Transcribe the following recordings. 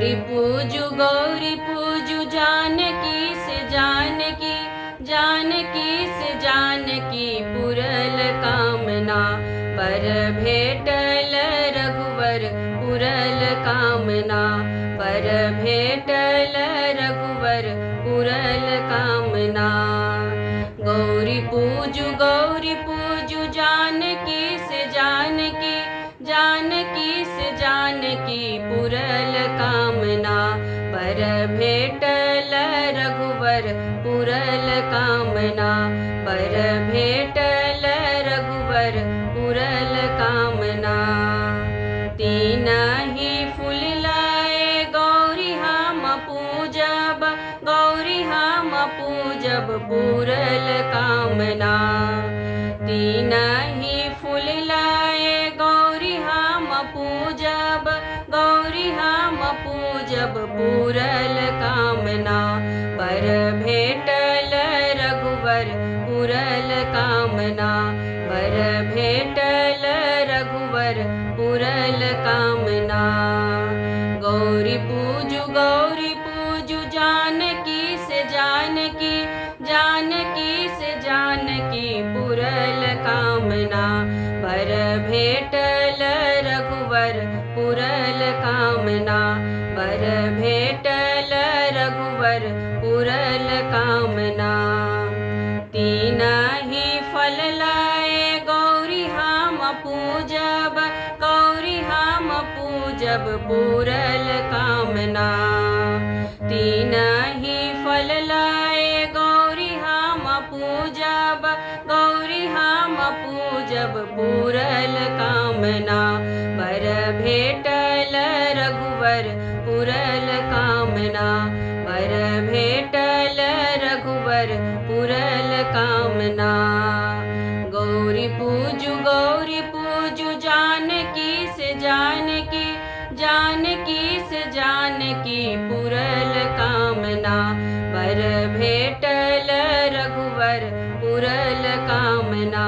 गौरी पूजू गौरी पूजू जानकी से जानकी, जानकी से जानकी पुरल कामना। बर भेटल रघुवर पुरल कामना, बर भेटल रघुवर पुरल कामना। गौरी पूजू गौरी पूजू जानकी से जानकी, जानकी से जानकी पुरल कामना। बर भेटल रघुवर पुरल कामना, बर भेटल रघुवर पुरल कामना। तीन ही फूल लाए गौरी हम पूजब, गौरी हम पूजब पुरल कामना। तीन ही फूल लाए गौरी हम पूजब, गौरी हम पूजब पुरल कामना। बर भेटल रघुवर पुरल कामना, बर भेटल रघुवर पुरल कामना। गौरी पूजू गौरी पूजू जानकी से जानकी, जानकी से जानकी पुरल कामना। बर भेटल रघुवर पुरल कामना, बर भेटल रघुवर पुरल कामना। तीन ही फल लाए गौरी हम पूजब, गौरी हम पूजब पुरल कामना। तीन ही फल लाए गौरी हम पूजब, गौरी हम पूजब पुरल कामना। बर भेटल रघुवर पुरल कामना, बर भेटल रघुवर पुरल कामना। गौरी पूजू गौरी पूजू जानकी से जानकी, जानकी से जानकी पुरल कामना। बर भेटल रघुवर पुरल कामना,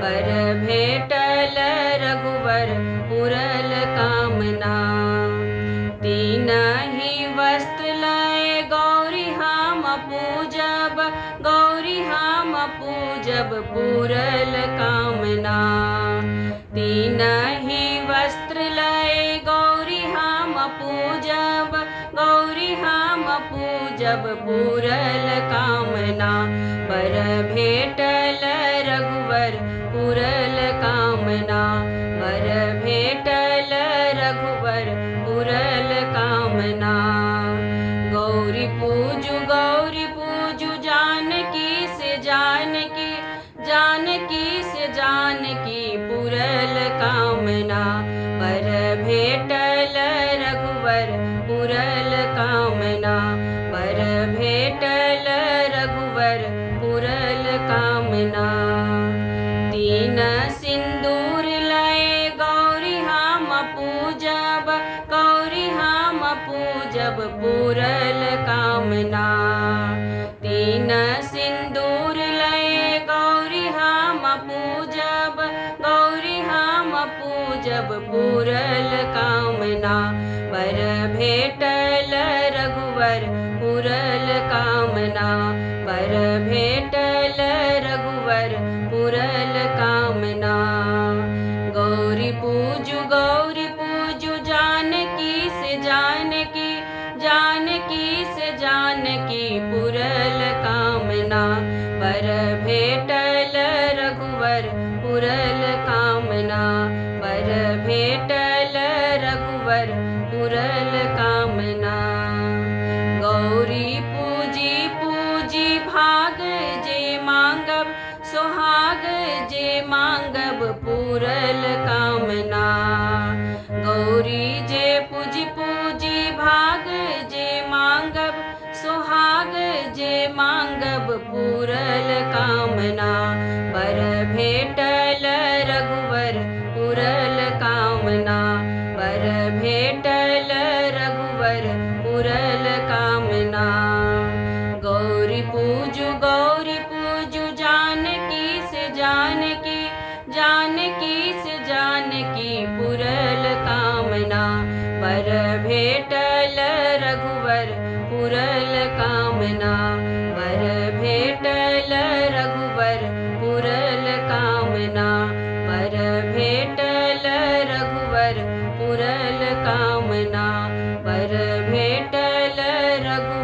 बर भेटल रघुवर पुरल कामना। तीन ही वस्त्र लाए गौरी हम पूजब, गौरी हम पूजब पुरल कामना। तीन ही वस्त्र लाए गौरी हम पूजब, गौरी हम पूजब पुरल कामना। बर भेटल रघुवर पुरल कामना, बर भेटल रघुवर पुरल कामना। गौरी पूजू गौरी पूजू जानकी से जानकी, जानकी से जानकी पुरल कामना। बर भेटल रघुवर पुरल कामना, बर भेटल रघुवर पुरल कामना। तीन सिंदूर लाए गौरी हम पूजब, गौरी हम पूजब पुरल कामना। तीन सिंदूर लाए गौरी हम पूजब, गौरी हम पूजब पुरल कामना। बर भेटल रघुवर पुरल कामना, बर भेटल रघुवर पुरल कामना। गौरी पूजू गौरी पूजू जानकी से जानकी, जानकी से जानकी पुरल कामना। बर भेटल रघुवर पुरल कामना, बर भेटल रघुवर पुरल कामना। गौरी पूजी पूजी भाग जे मांगब, सोहाग जे मांगब पुरल कामना। गौरी जे पूजी पूजी भाग जे मांगब, सोहाग जे मांगब पुरल कामना। बर भेटल रघुवर पुरल कामना, बर भेटल रघुवर पुरल कामना। गौरी पूजू गौरी पूजू जानकी से जानकी, जानकी से जानकी पुरल कामना। बर भेटल भेटल रघुवर पुरल कामना, बर भेटल रघुवर।